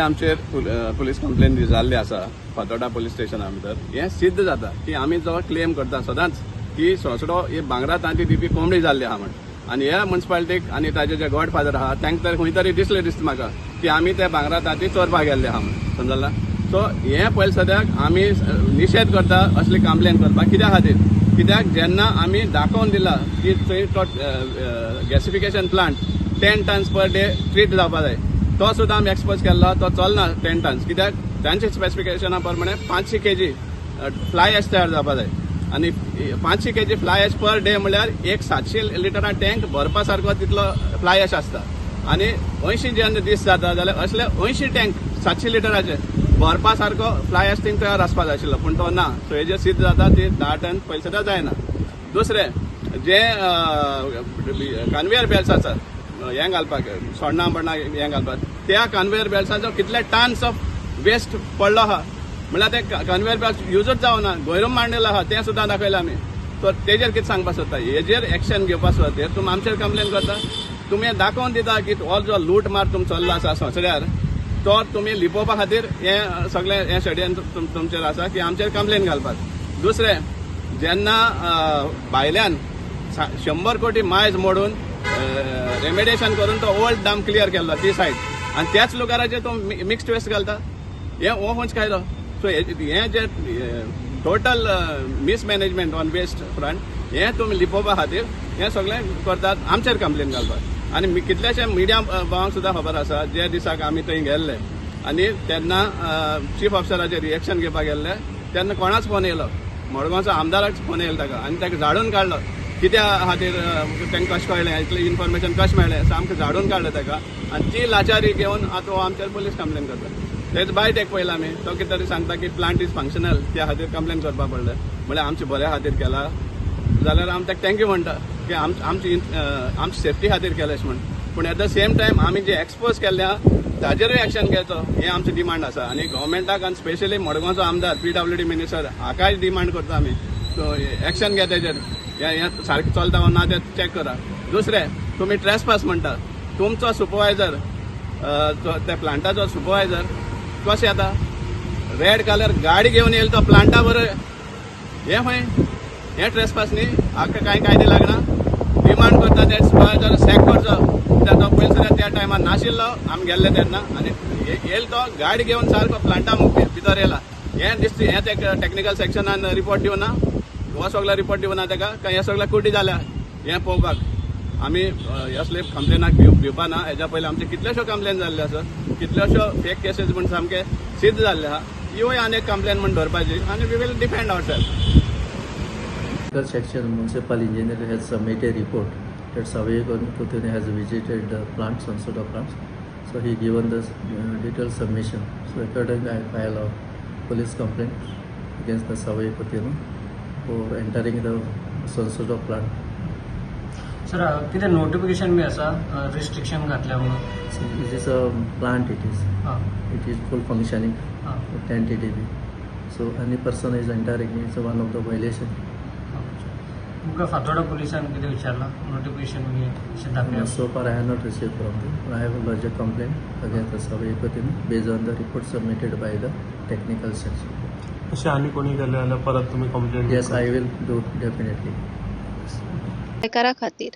आमचेर police complain जाल्ली आसा फातोर्डा पुलीस स्टेशना भितर. हें सिद्ध जाता की आमी जो क्लेम करता सदांच की सोसडो ही भांगरा तांती दिवपी कोंबडी जाल्ली आहा म्हण आनी ह्या मुन्सिपालिटीक आनी ताजे जे गॉड फादर आहा, तांकां तर खंय तरी दिसलें दिसता म्हाका की आमी ते भांगरा तांती चोरपाक गेल्ले आहा म्हण, समजला? सो हें पयलें सद्याक आमी निशेध करता असली कंप्लेन करपाक. कित्या खातीर? कित्याक जेन्ना आमी दाखोवन दिला की थंय तो gasification plant 10 tons per day treat जावपा जाय, तो सुद्दां आमी एक्सपोज केल्लो. तो चलना 10 टन्स, कित्याक तांचे स्पेसिफिकेशना प्रमाणे 500 केजी फ्लाय एश तयार जावपा जाय आनी 500 KG fly ash per day म्हणल्यार एक 700 लिटरा टँक भरपा सारको तितलो फ्लाय एश आसता. आनी 80 जेन्ना दीस जाता जाल्यार असले 80 टँक 700 लिटराचे भरपा सारको फ्लाय एश थिंग तयार आसपा जाय आशिल्लो, पूण तो ना. सो हेजेर सिद्ध जाता ती 10 टन पयशे सुद्दां जायना. दुसरें, जे कन्वेयर बेल्ट्स आसात हें घालपाक, सोण्णां बण्णां हें घालपाक, त्या कन्वेयर बेल्ट्साचो कितले टन्स ऑफ वेस्ट पडलो आहा. म्हणल्यार ते कन्वेयर बेल्ट युजूच जावना, गोंयरूम मांडलेलो आहा, तें सुद्दां दाखयलां आमी. सो तेजेर कितें सांगपाक सोदता? हेजेर एक्शन घेवपा सुवातेर तुमी आमचेर कंप्लेन करता. तुमी दाखोवन दिता की हो जो लूट मार तुम चल्लो आसा सोंसड्यार, तो तुमी लिपोवपा खातीर हें सगळें हें षडयंत्र तुमचेर आसा की आमचेर कंप्लेन घालपाक. दुसरें, जेन्ना भायल्यान 100 कोटी मायज मोडून रेमेडिएशन करून तो ओल्ड डंप क्लियर केल्लो ती सायड आनी त्याच लुगाराचेर तो मिक्स्ड वेस्ट घालता, हें हो खंयचो कायदो? सो हें जे total mismanagement on waste front, हें तुमी लिपोवपा खातीर हें सगळें करतात, आमचेर कंप्लेन घालपाक. आनी कितल्याशे मिडिया भावांक सुद्दां खबर आसा, जे दिसाक आमी थंय गेल्ले आनी तेन्ना चीफ ऑफिसराचेर रिएक्शन घेवपाक गेल्ले, तेन्ना कोणाच फोन येयलो, मडगांवचो आमदाराक फोन येयलो ताका आनी ताका झाडून काडलो. कित्या खातीर, तांकां कशें कळ्ळें, इतलें इन्फॉर्मेशन कशें मेळ्ळें, सामकें झाडून काडलें ताका. आनी ती लाचारी घेवन आतां हो आमचेर पुलीस कंप्लेन करता. तेच बायट एक पळयला आमी, तो कितें तरी सांगता की प्लांट is functional, त्या खातीर कंप्लेन करपा पडलें. म्हणल्यार आमचे बऱ्या खातीर केला जाल्यार आमी ताका thank you म्हणटा की आमची सेफ्टी खातीर केलें अशें म्हण. पूण एट the same time आमी जे एक्सपोज केल्ले आहा ताजेरूय एक्शन घेवचो, हें आमचें डिमांड आसा. आनी गव्हर्मेंटाक आनी स्पेशली मडगांवचो आमदार, पीडब्ल्यूडी मिनिस्टर हाकाय डिमांड करता आमी, सो एक्शन घे तेजेर. हें हें सारकें चलता वा ना तें चॅक करा. दुसरें, तुमी ट्रेसपास म्हणटा. तुमचो सुपरवायझर, त्या प्लांटाचो सुपरवायझर कशें येता? रेड कलर गाडी घेवन येयलो तो प्लांटा बरोबर. हें खंय हें ट्रेसपास न्ही? हाका कांय कायदे लागना? डिमांड करता ते सुपरवायझर सॅक करचो, कित्याक तो पयलीं सुद्दां त्या टायमार नाशिल्लो आमी गेल्ले तेन्ना आनी येयलो तो गाडी घेवन सारको प्लांटा भितर येयला. हें दिसता, हें ते टॅक्निकल सेक्शनान रिपोर्ट दिवना, हो सगळो रिपोर्ट दिवना ताका काय? हें सगळें कुटी जाल्या हें पळोवपाक आमी असले कंप्लेनाक भिवपा ना. हेज्या पयलीं आमचे कितल्योश्यो कंप्लेन जाल्ल्यो आसा, कितल्योश्यो फेक केसीस म्हण सामके सिद्ध जाल्ले आहा. ह्योय आनी एक कंप्लेन म्हण धरपाची आनी we will defend ourself. Technical section municipal engineer has submitted report that Savio Coutinho has visited the plants, Sonsoda plants. So he given the detailed submission. So accordingly, I file a police complaint against the Savio Coutinho for entering the Sonsoda plant. Sir, कितें notification बी आसा restriction घातल्या म्हणून? So it is a plant, it is. हां. It is full functioning, हां. 10 TDP. So any person is entering, it's one of the violation. तुमकां फातोर्डा पुलिसान कितें विचारलां, notification बी अशें दाखया? So far, I have not received from them. I have lodged a complaint against the Savio Coutinho based on the report submitted by the technical section. अशें आनी कोणी केलें जाल्यार परत तुमी complain? Yes, I will do definitely. करा खातीर.